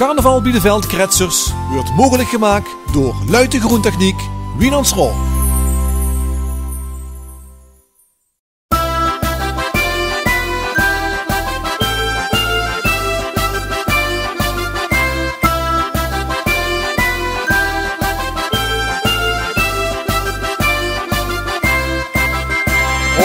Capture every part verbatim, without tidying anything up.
Carnaval bie de Veldkretsers weurt mogelik gemaak door Luiten Groentechniek, Wienesrao.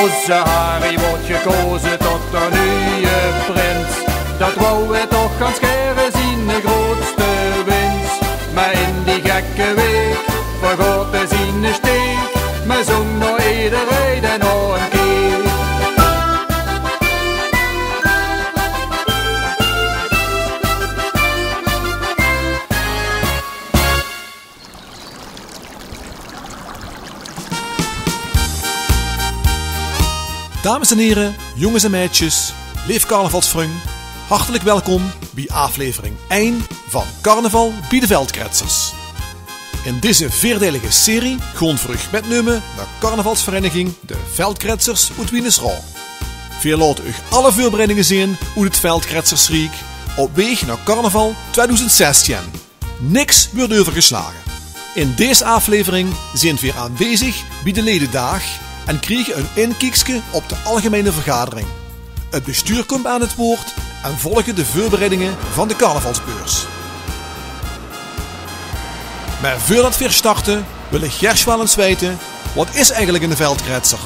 Ózze Harry woort gekoze tot de nuje prins. Dat wouw 'r toch gans gaer zien groetste wins. Mer in die gekke week vergoot 'r zien steek, mer zóng nao ederein nog ein kier. Dames en hiere, jónges en meidjes, leef carnavalsvrung, hartelik welkom bie aaflevering ein van Carnaval bie de Veldkretsers. In deze veerdeilige serie goon veer uch mitnumme nao carnavalsvereiniging de Veldkretsers oet Wienesrao. Veer laote uch alle veurbereidinge zeen oet 't Veldkretsersriek op weeg nao carnaval twiedoezend zestien. Niks weurt euvergeslage. In dees aaflevering zeen veer aanwezig bie de lededaag en kriege ein inkiekske op de algemeine vergadering. 't Bestuur kump aan 't woord en volge de veurbereidinge van de carnavalsbeurs. Mer veurdat veer starte, wille geer waal ins weite: wat is eigelik eine Veldkretser?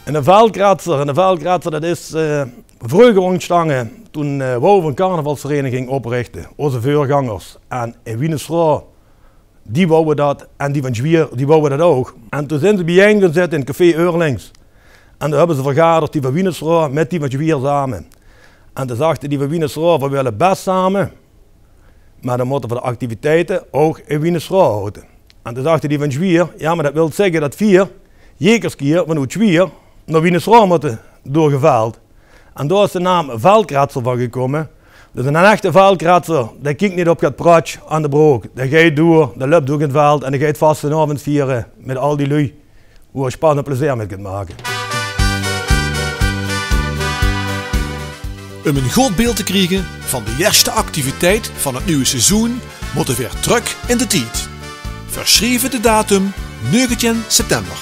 Eine Veldkretser, eine Veldkretser, dat is, eh, vreuger óntstange toen, eh, wouwe veer ein carnavalsvereiniging oprichte, ózze veurgangers. En in Wienesrao, die wouwe dat en die van Zwier, die wouwe dat ouch. En toen zeen ze biejein gaon zitte in café Eurlings. En dao höbbe ze vergaderd, die van Wienesrao mit die van Zwier same. En toen zagte die van Wienesrao: "Veer wille bès same, mer dan mótte veer de activiteite ouch in Wienesrao haote." En toen zagte die van Zwier: "Jao, mer dat wilt zègke dat veer jeker kier vanoet Zwier nao Wienesrao mótte door 't veld." En dao is de naam Veldkretser van gekómme. Dus eine echte Veldkretser, dae kiek neet op get pratsj aan de brook. Dae geit door, dae löp door 't veld en dae geit vastenaovend viere mit al die luuj, wo 'r spas en plezeer mit kint make. Um ein good beeld te kriege van de ierste activiteit van 't nuje seizoen, mótte veer trök in de tied. Veer sjrieve de datum negentien september.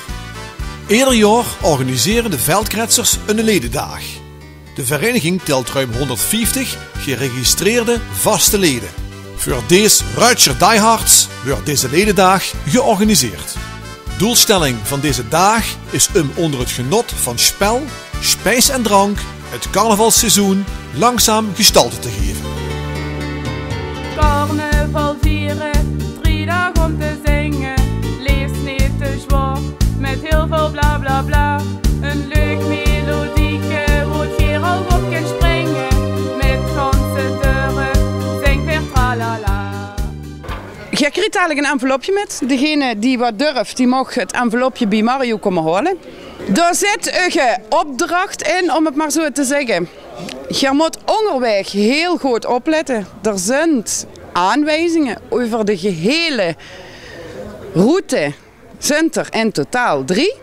Eder jaor organisere de Veldkretsers eine lededaag. De vereiniging telt ruim hónderdvieftig geregistreerde vaste lede. Veur dees Ruitsjer diehards weurt deze lededaag georganiseerd. Doelstelling van deze daag is um ónger 't genot van spel, spies en drank 't carnavalsseizoen langzaam gestalte te geve. Carnaval viere, drie daag óm te zinge. Lees neet te zwaor, mit hiel väöl bla bla bla. Ein leuk melodieke, wo geer al op kint springe. Mit ganse deure zing veer tralala. Geer kriet dalik ein envelopje mit. Degene die wat durf, die maag 't envelopje bie Mario kómme haole. Dao zit uche opdrach in, óm 't mer zo te zègke. Geer mót óngerwaeg hiel good oplètte. D'r zint aanwijzinge euver de geheele route. Zint d'r in totaal drie.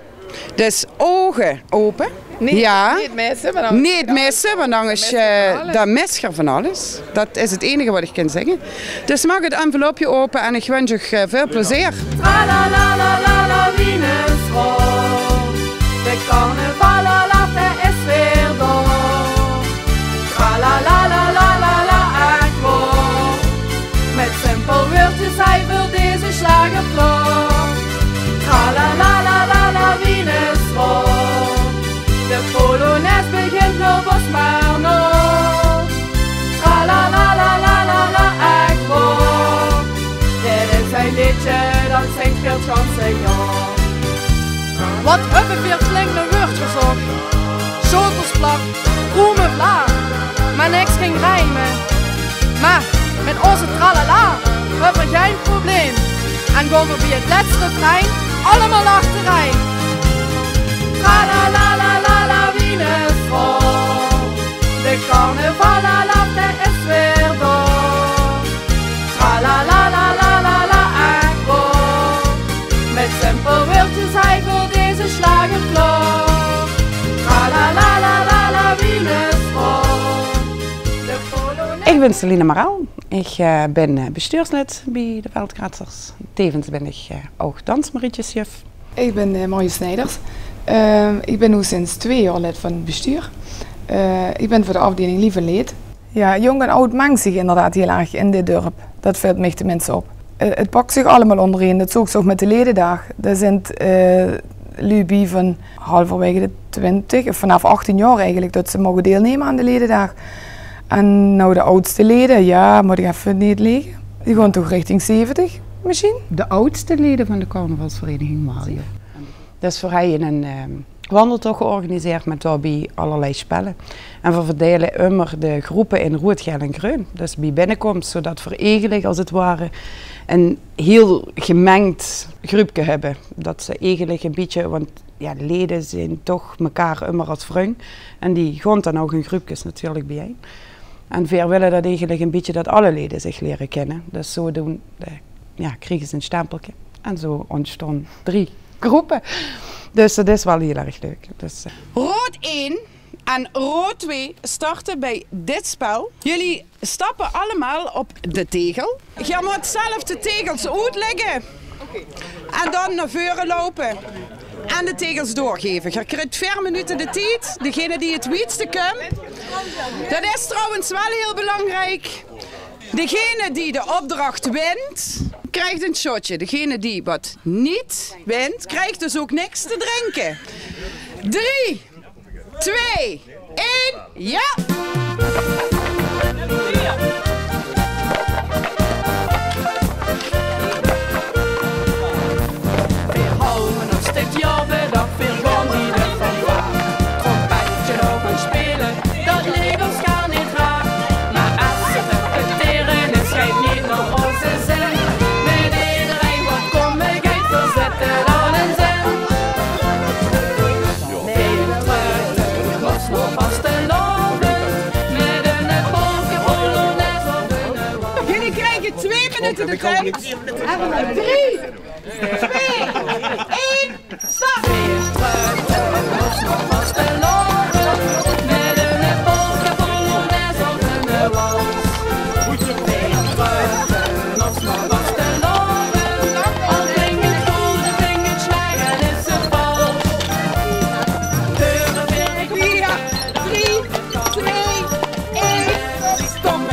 Dus ouge ope. Neet, jao, neet misse, want angers, neet misse, want angers, eh, dan mis geer van alles. Dat is 't einige wat ich kan zègke. Dus maak 't envelopje ope en ich wins uch, eh, väöl plezeer. Tralalalala, Wienesrao. De carnaval, alaaf, dae is weer dao. Tralalalala, ech waor. Mit simpel wäördjes haet veur deze sjlager klaor. Tralalalala, Wienesrao. De polonaise begint noe pas mer noe. Tralalalala, ech waor. Dit is ein leedje, dat zingt veer 't ganse jaor. Wat höbbe veer flink nao wäördjes gezóch. Sjokkelsplak, kroemevlaag, mer niks ging rieme. Mer mit ózze tralala höbbe veer gein probleem. En gaon veer bie 't lètste refrein allemaol achterein. Tralalalala, Wienesrao. De carnaval, alaaf, dae is weer dao. Tralalalala, ech waor. Mit simpel wäördjes haet veur deze sjlager klaor. Tralalalala, Wienesrao. De polonaise. Ich bin Celine Maral. Ich, eh, bin, eh, bestuurslid bie de Veldkretsers. Tevens bin ich, eh, ouch dansmarietjesjuf. Ich bin, eh, Marjoe Snijders. Ehm, ich bin noe sinds twee jaor lid van 't bestuur. Eh, ich bin veur de aafdeling Lief en Leed. Jao, jónk en aod mingk zich inderdaad hiel erg in dit dörp. Dat vilt mich teminste op. Eh, 't pak zich allemaol óngerein. Dat zoogs se ouch mit de lededaag. Dao zint, eh, luuj bie van halverwaege de twintig, of vanaaf achttien jaor eigelik, dat ze moge deilnumme aan de lededaag. En noe de aodste lede, jao, mót ich effe neet lege. Die gaon toch richting zeventig, mesjien? De aodste lede van de carnavalsvereniging Mario. Dus veer höbbe 'ne, ehm, wandeltoch georganiseerd mit daobie allerlei spelle. En veer verdeile ummer de gróppe in roead, gael en greun. Dus bie binnekoms, zodat veer eigelik, es 't ware, 'n hiel gemingd gruupke höbbe. Dat ze eigelik e bietje, want jao, de lede zeen toch mekaar ummer es vrung. En die gaon dan ouch in gruupkes natuurlik biejein. En veer wille dat eigelik e bietje dat alle lede zich liere kinne. Dus zodoende, jao, kriege ze e stempelke. En zo óntstaon drie gróppe. Dus dat is waal hiel erg leuk. Dus, eh. Road ein en road twee starte bie dit spel. Jullie stappe allemaol op de tegel. Geer mót zelf de tegels oetlègke en dan nao veure loupe en de tegels doorgaeve. Geer kriegt veer minute de tied. Degene die 't wiedste kump, dat is trouwens waal hiel belangriek. Degene die de opdrach wint, kriegt e shotje. Degene die wat neet wint, kriegt dus ouch niks te drinke. Drie, twee, ein, jao! Veer hawwe nog steeds jao bedacht, veer gaon neet de fanfaar. Trompetje nog ins speule, dat leek ós gaar neet raar. Mer es 't repetere is, geit neet nao ózze zin. Mit ederein wat kómme geit, veer zètte dan ins in. Veer trèkke ós nao vastelaovend, mit 'n polka polonaise of 'n wals. Jullie kriege twee minute de tied. Drie, twee, ein, start! Vier, drie, twee, ein, stop.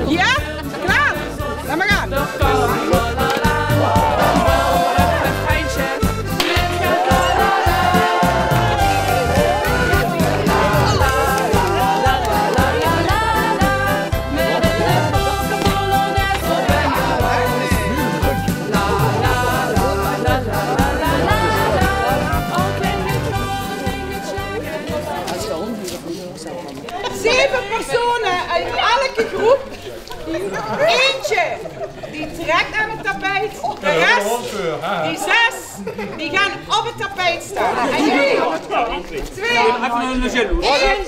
Jao? Klaor? Laot mer gaon. Zeve persone oet eder gróp. Eintje, die trèk aan 't tapijt. De res, die zes, die gaon op 't tapijt staon. En jullie? Twee. Ein.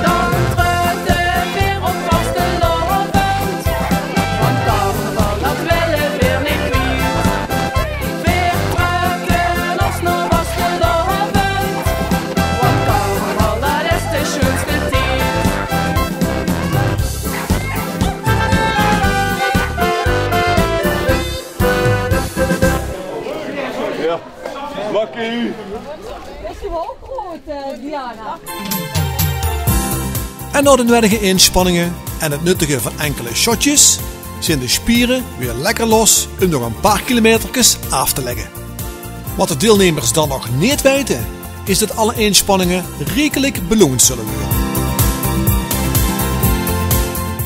Dan trèkke veer op vastelaovend. Want carnaval, dat wille veer neet kwiet. Veer trèkke ós nao vastelaovend. Want carnaval, dat is de sjoenste tied. Jao, makkie. En nao de nuedige inspanninge en 't nuttige van enkele shotjes zeen de spiere weer lekker los um nog e paar kilometerkes aaf te lègke. Wat de deilnummers dan nog neet weite, is dat alle inspanninge riekelik beloond zulle weure.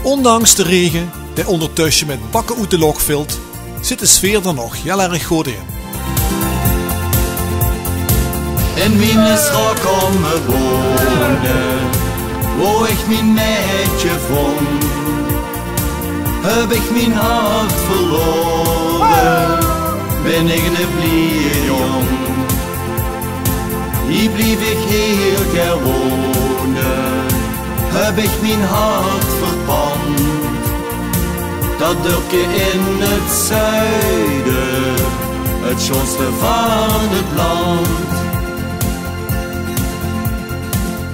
Óndanks de rege, dae óngertösse mit bakke oet de lóch vilt, zit de sfeer d'r nog hiel erg good in. In miene straot kómme wone, wo ich mien maedje vónj. Höb ich mien hart verlore, bin ich 'ne blieje jóng. Hie blief ich hiel gaer wone. Höb ich mien hart verpand. Dat dörpke in 't zuide, 't sjoonste van 't land.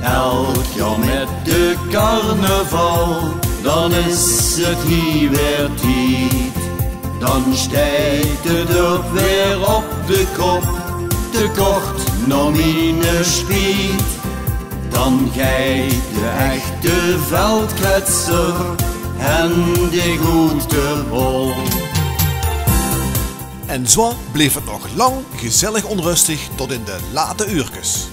Elk jaor mit de carnaval, dan is 't hie weer tied. Dan steit 't dörp weer op de kop, te kort nao miene spiet. Dan geit de echte Veldkretser en de groete bol. En zo bleef het nog lang gezellig onrustig tot in de late uurkes.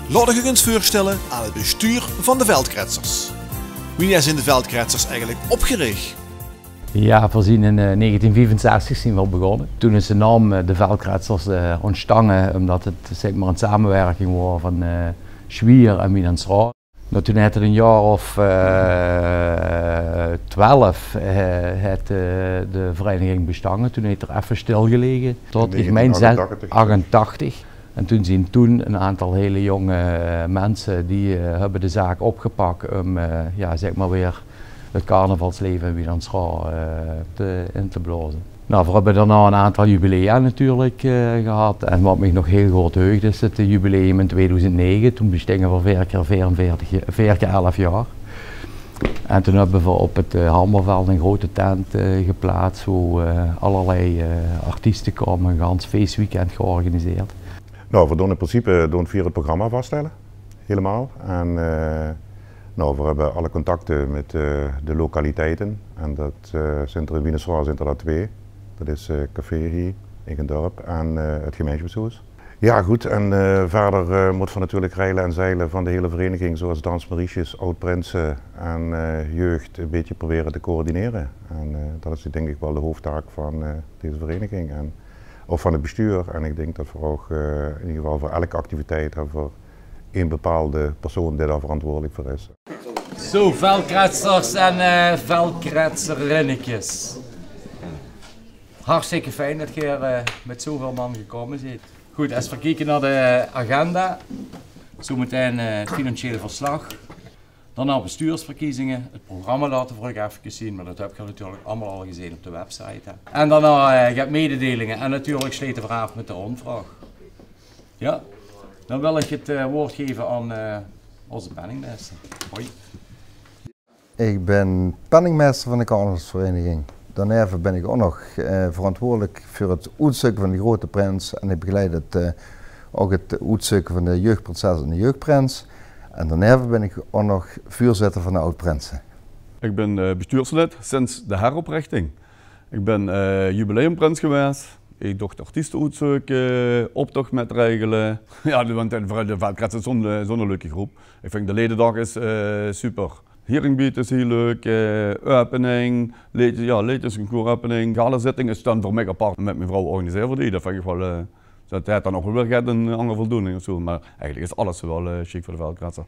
Laot ich uch ens veurstelle aan het bestuur van de Veldkretsers. Wienie zien de Veldkretsers eigelik opgerich? Ja, veer zien in eh, negentien viefensestig zien veer begós. Toen is de naam eh, de Veldkretsers eh, ontstange, omdat het, zeg maar, een samenwerking waor van eh Schwier en Wienesroa. Nou, toen het het een jaor of eh twelf eh, het eh, de vereniging bestange. Toen het er effe stilgelege. Tot, ich mein, negentien achtentachtig. Achtentachtig. En toen zien toen een aantal hele jonge eh, mensen die eh, höbbe de zaak opgepak om eh, ja, zeg maar weer het carnavalsleve in Wienesroa eh, te, in te blaoze. Nou, veer höbbe daonao een aantal jubilea natuurlijk eh, gehad. En wat mich nog heel good heugt is het eh, jubileum in tweeduizend negen. Toen bestinge veer veer kier veerenveertig, veer kier elf jaor. En toen höbbe veer op het eh, handbalveld een grote tent eh, geplaatst, wo eh, allerlei eh, artieste kome, een gans feestweekend georganiseerd. Nou, veer doen in principe doen veer het programma vaststelle. Helemaal. En eh, nou, veer höbbe alle contacte mit eh, de lokaliteite. En dat eh, zien er in Wienesroa zien er dat twee. Dat is eh, Café Hie in 't dörp en eh, het gemeinsjapshoes. Ja, good. En eh, verder eh, mótte veer natuurlijk reile en zeile van de hele vereniging, zoals dansmarietjes, oud-prinse en eh, jeugd, een bietje probere te coördinere. En eh, dat is denk ich wel de hoofdtaak van eh, deze vereniging. En of van het bestuur. En ich dink dat veer ouch eh, in eder geval veur elke activiteit höbbe veer een bepaalde persoon die dao verantwoordelik veur is. Zo, Veldkretsers en eh Veldkretserinnekes. Hartstikke fijn dat geer eh, mit zoväöl man gekómme zeet. Good, es veer kieke nao de agenda. Zometein eh, het financiële verslag. Daonao bestuursverkiezinge. Het programma laote veer uch efkes zien, maar dat höb geer natuurlijk allemaal al gezeen op de website. Hè. En daonao eh, get mededelinge. En natuurlijk slete veer aaf mit de rondvraog. Ja, dan wil ich het eh, woord geve aan eh, ózze penningmeister. Hoi. Ich bin penningmeister van de carnavalsvereniging. Daoneve bin ich ouch nog eh, verantwoordelik veur het oetzeuke van de groete prins. En ich begeleid het, eh, ouch het oetzeuke van de jeugdprinses en de jeugdprins. En daoneve bin ich ouch nog veurzitter van de oud-prinse. Ich bin eh, bestuurslid sinds de heroprichting. Ich bin eh, jubileumprins gewaes. Ich docht artieste oetzeuke, optoch mitregele. Ja, de, want de, de Veldkretsers is zo'n eh, zo'n leuke groep. Ich ving de ledendaag is eh, super. Hearingbeat is heel leuk. Eh, opening, leedjes, ja, leedjes, een koeropening. Galazitting is dan veur mich apart. Mit mien vrouw organisere veer die. Dat ving ich wel, eh, dat het dan ouch wel weer get een anger voldoening of zo. Maar eigelik is alles wel eh, sjiek veur de Veldkretser.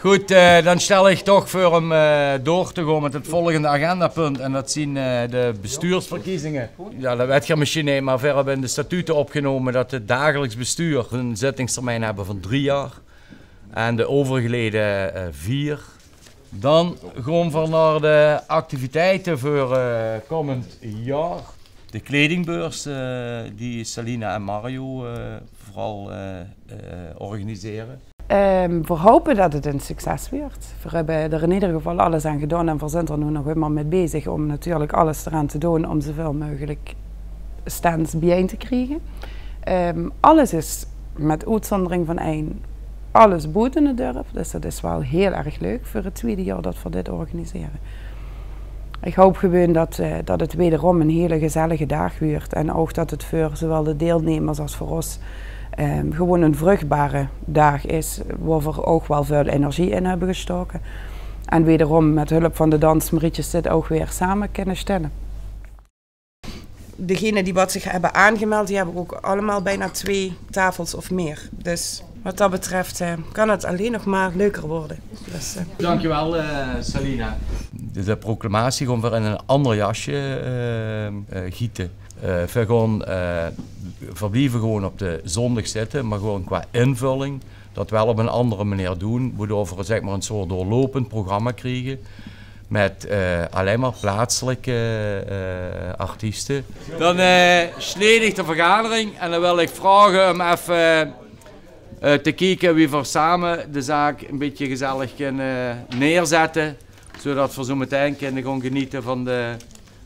Good, eh, dan stel ich toch veur um eh, door te gaon mit het volgende agendapunt. En dat zien eh, de bestuursverkiezinge. Ja, dat wet geer misschien neet, maar veer höbbe in de statute opgenome dat het dagelijks bestuur een zittingstermijn höbbe van drie jaor. En de overige lede eh, vier. Dan gaon veer nao de activiteite veur eh, kómmend jaor. De kledingbeurs eh, die Salina en Mario eh, veural eh, eh, organisere. Ehm, veer hope dat het een succes wuuert. Veer höbbe d'r in eder geval alles aan gedaon en veer zint d'r noe nog ummer mit bezig um natuurlijk alles d'raan te doon um zoväöl meugelik stands biejein te kriege. Ehm, alles is, mit oetzóndering van ein, alles boete het dörp. Dus dat is wel heel erg leuk veur het twiede jaor dat veer dit organisere. Ich hoop gewoon dat eh, dat het wederom een hele gezellige daag wuuert. En ouch dat het veur zowaal de deilnemers es veur ós ehm, gewoon een vruchtbare daag is, wo veer ouch wel väöl energie in höbbe gestoke. En wederom mit hulp van de dansmarietjes dit ouch weer same kinne stelle. Degene die wat zich höbbe aangemeld, die höbbe ouch allemaal bijna twee tafels of meer. Dus wat dat betreft eh, kan het alleen nog maar leuker worden. Dus eh, Dankjewel eh, Salina. De, de proclamatie gaon veer in een ander jasje eh, eh, giete. Eh, veer gaon, eh, veer blieve gewoen op de zóndig zitte, mer gewoen qua invölling dat wel op 'n anger meneer doen, wodoor veer, zeg mer, 'n soort doorlopend programma kriege mit, eh, allein mer plaatselike, eh, artieste. Dan, eh, sleet ich de vergadering en dan wil ich vraoge um effe, eh, te kieke wie veer same de zaak 'n bietje gezellig kinne neerzette, zodat veer zo metein kinne gaon geniete van de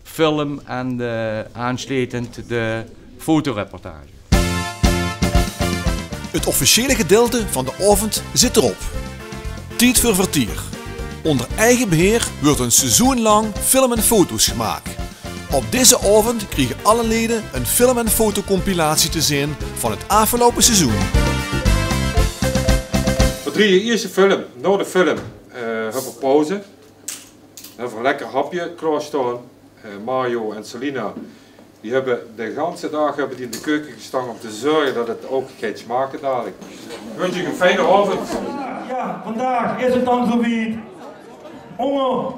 film en de aansletend de fotoreportage. Het officiële gedeelte van de aovend zit erop. Tied veur vertier. Onder eigen beheer wordt een seizoen lang film en foto's gemaakt. Op deze aovend kriegen alle leden een film- en fotocompilatie te zien van het afgelopen seizoen. Veer drieje ierste film. Nao de film, eh, höbbe veer pauze. Höbbe veer 'n lekker hapje klaorstaon. Eh, Mario en Selina, die höbbe de ganse daag höbbe die in de keuke gestange um te zörge dat 't ouch geit smake dalik. Ich wins uch 'n fijne aovend. Ja, vandaag is het dan zowied. Ónger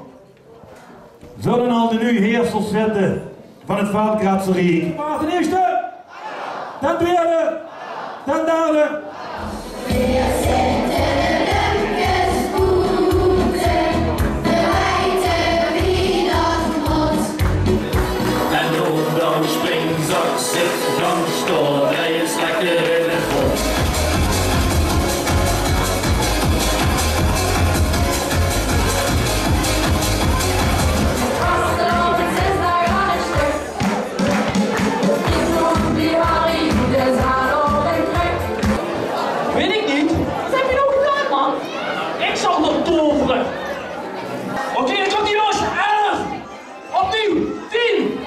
zullen al de nuuj heersers zitte van het Veldkratse Riek. Waar ten eerste? Ten tweede? Ten derde? En dan springzak zit dan stoor, hij is lekker in het rond. Weet ik niet. Wat heb je nou gedaan, man? Ik zal nog toveren. Oké, dan komt hij los. Elf. Opnieuw. Tien.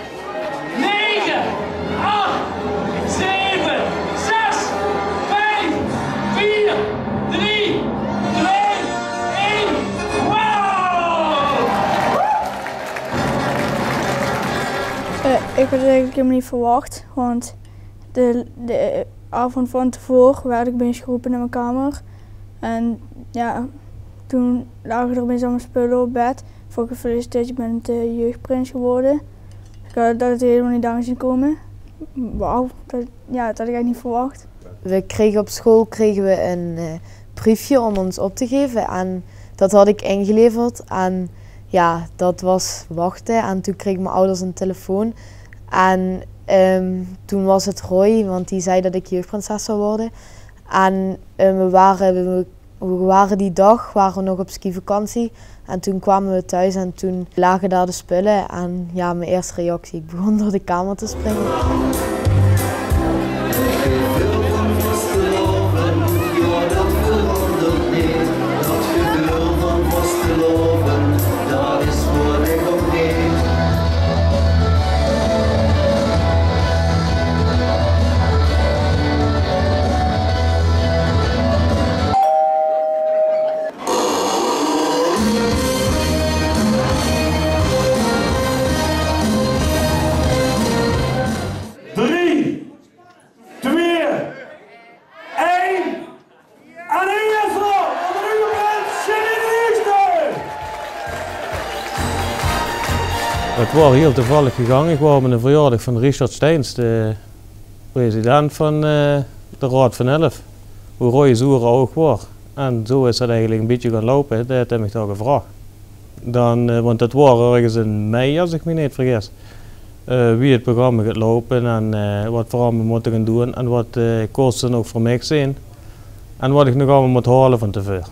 Negen. Acht. Zeven. Zes. Vijf. Vier. Drie. Twee. Eén. Wow! Eh, ik had het eigenlijk helemaal niet verwacht, want de, de avond van tevoren werd ik opeens geroepen naar mijn kamer. En ja, toen lagen er opeens allemaal spullen op bed. Voor gefeliciteerd, je bent, eh, jeugdprins geworden. Ik had dat helemaal niet aan zien komen. Wauw, dat, ja, dat had ik eigenlijk niet verwacht. We kregen op school kregen we een, eh, briefje om ons op te geven. En dat had ik ingeleverd. En ja, dat was wachten. En toen kregen mijn ouders een telefoon. En, ehm, toen was het Roy, want die zei dat ik jeugdprinses zou worden. En, eh, we waren, we, we waren die dag, waren we nog op skivakantie. En toen kwamen we thuis en toen lagen daar de spullen. En ja, mijn eerste reactie, ik begon door de kamer te springen. Drie, twee, één. En hier is er, de nieuwe prins, Jimmy de Eerste. Het waor hiel toevallig gegange. Ich waor op de verjaordaag van Richard Steins, de president van, eh, de Raod van Elf, wo Roy zoer ouch waor. En zo is dat eigelik ein bietje gaon loupe. Dae haet mich dao gevraog. Dan, eh, want dat waor örges in mei, es ich mich neet vergis, eh, wie het programma geit loupe en, eh, wat veer allemaol mótte gaon doon en wat, eh, koste nog veur mich zeen en wat ich nog allemaol mót haole van te veur.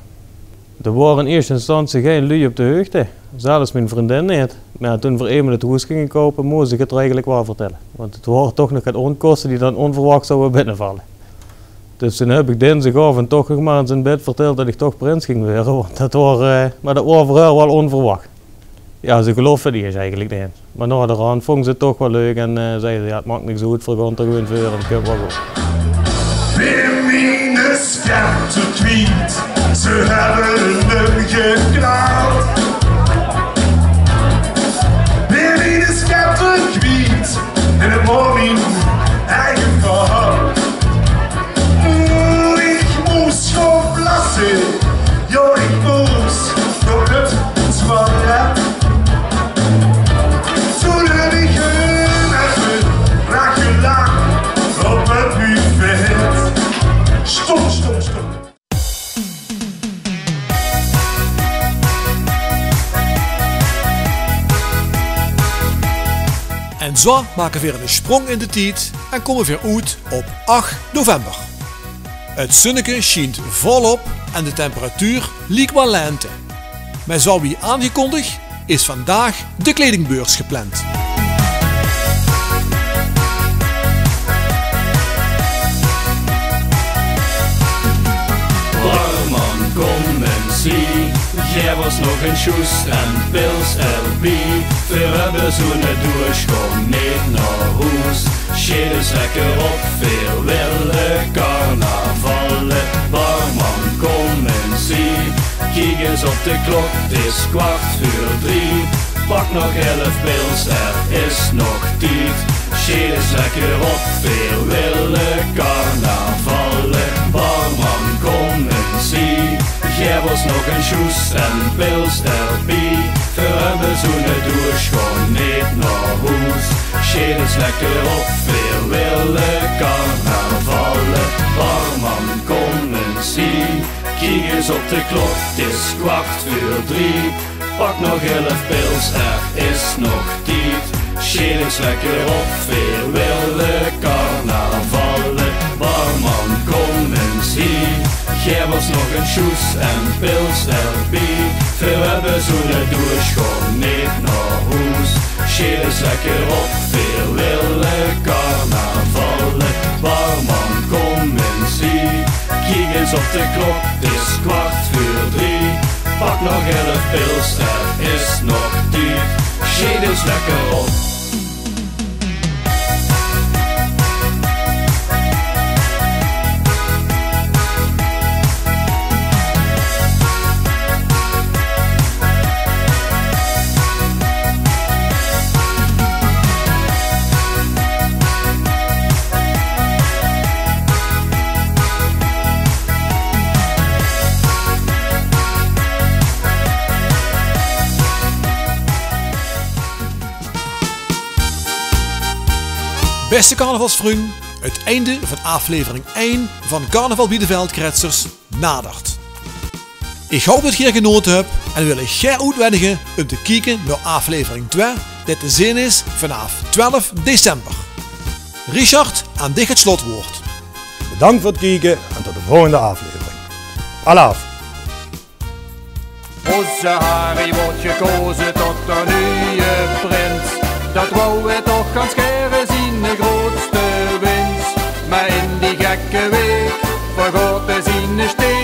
D'r waore in ierste instantie gein luuj op de huugde, zelfs mien vriendin neet. Mer jao, toen v'r emes 't hoes ginge koupe, mós ich 't d'r eigelik waal vertèlle. Want 't waore toch nog get ónkoste die dan ónverwach zouwe binnevalle. Dus toen höb ich dinsdigaovend toch nog mer aan zien bed vertèld det ich toch prins ging waere, want det waor, eh, mer det waor veur häör waal ónverwach. Jao, ze geloofde 't ieësj eigelik neet. Mer naoderhand vónj ze 't toch waal leuk en, eh, zag ze: "Jao, 't maak niks oet, veer gaon d'r gewoon veur en 't kump waal good." Weer miene scepter kwiet, ze höbbe 'm geklaad. Weer miene scepter kwiet, en 't waor mien eige fout. Oeh, ich mós gaon plasse. Jao, ich mós nao 't toilet. Toen höb ich 'm effe Zoa make veer 'ne sprong in de tied en kómme veer oet op ach november. 't Zunneke sjient volop en de temperatuur liek waal lente. Mer zoa wie aangekondig is vandaag de kledingbeurs gepland. Barman, kóm ins hie, gaef ós nog 'ne sjoes en pils d'rbie. Veer höbbe zoe'n doeësj gaon neet nao hoes. Sjeet ós lekker op, veer wille carnavalle. Barman, kóm ins hie, kiek ins op de klok, 't is kwart veur drie. Pak nog elf pils, d'r is nog tied. Sjeet ós lekker op, veer wille carnavalle. Barman, kóm ins hie, gaef ós nog 'ne sjoes en pils d'rbie. Veer höbbe zoe'n doeësj gaon neet nao hoes. Sjeet ós lekker op, veer wille carnavalle. Barman, kóm ins hie, kiek ins op de klok, 't is kwart veur drie. Pak nog elf pils, d'r is nog tied. Sjeet ós lekker op, veer wille carnavalle. Barman, kóm ins hie, gaef ós nog 'ne sjoes en pils d'rbie. Veer höbbe zoe'n doeësj gaon neet nao hoes. Sjeet ós lekker op, veer wille carnavalle. Barman, kóm ins hie, kiek ins op de klok, 't is kwart veur drie. Pak nog elf pils, d'r is nog tied. Sjeet ós lekker op. Bèste carnavalsvrun, 't einde van aaflevering ein van Carnaval bie de Veldkretsers nadert. Ich haop det geer genaote höb en wil uch gaer oetnudige óm te kieke nao aaflevering twee, det te zeen is vanaaf twelf december. Richard, aan dich 't slotwoord. Bedank veur 't kieke en tot de volgende aaflevering. Alaaf! Ózze Harry weurt gekaoze tot de nuje prins. Det wouw 'r toch gans gaer, ziene groeatste wins. Mer in die gekke waek vergaot 'r ziene steek.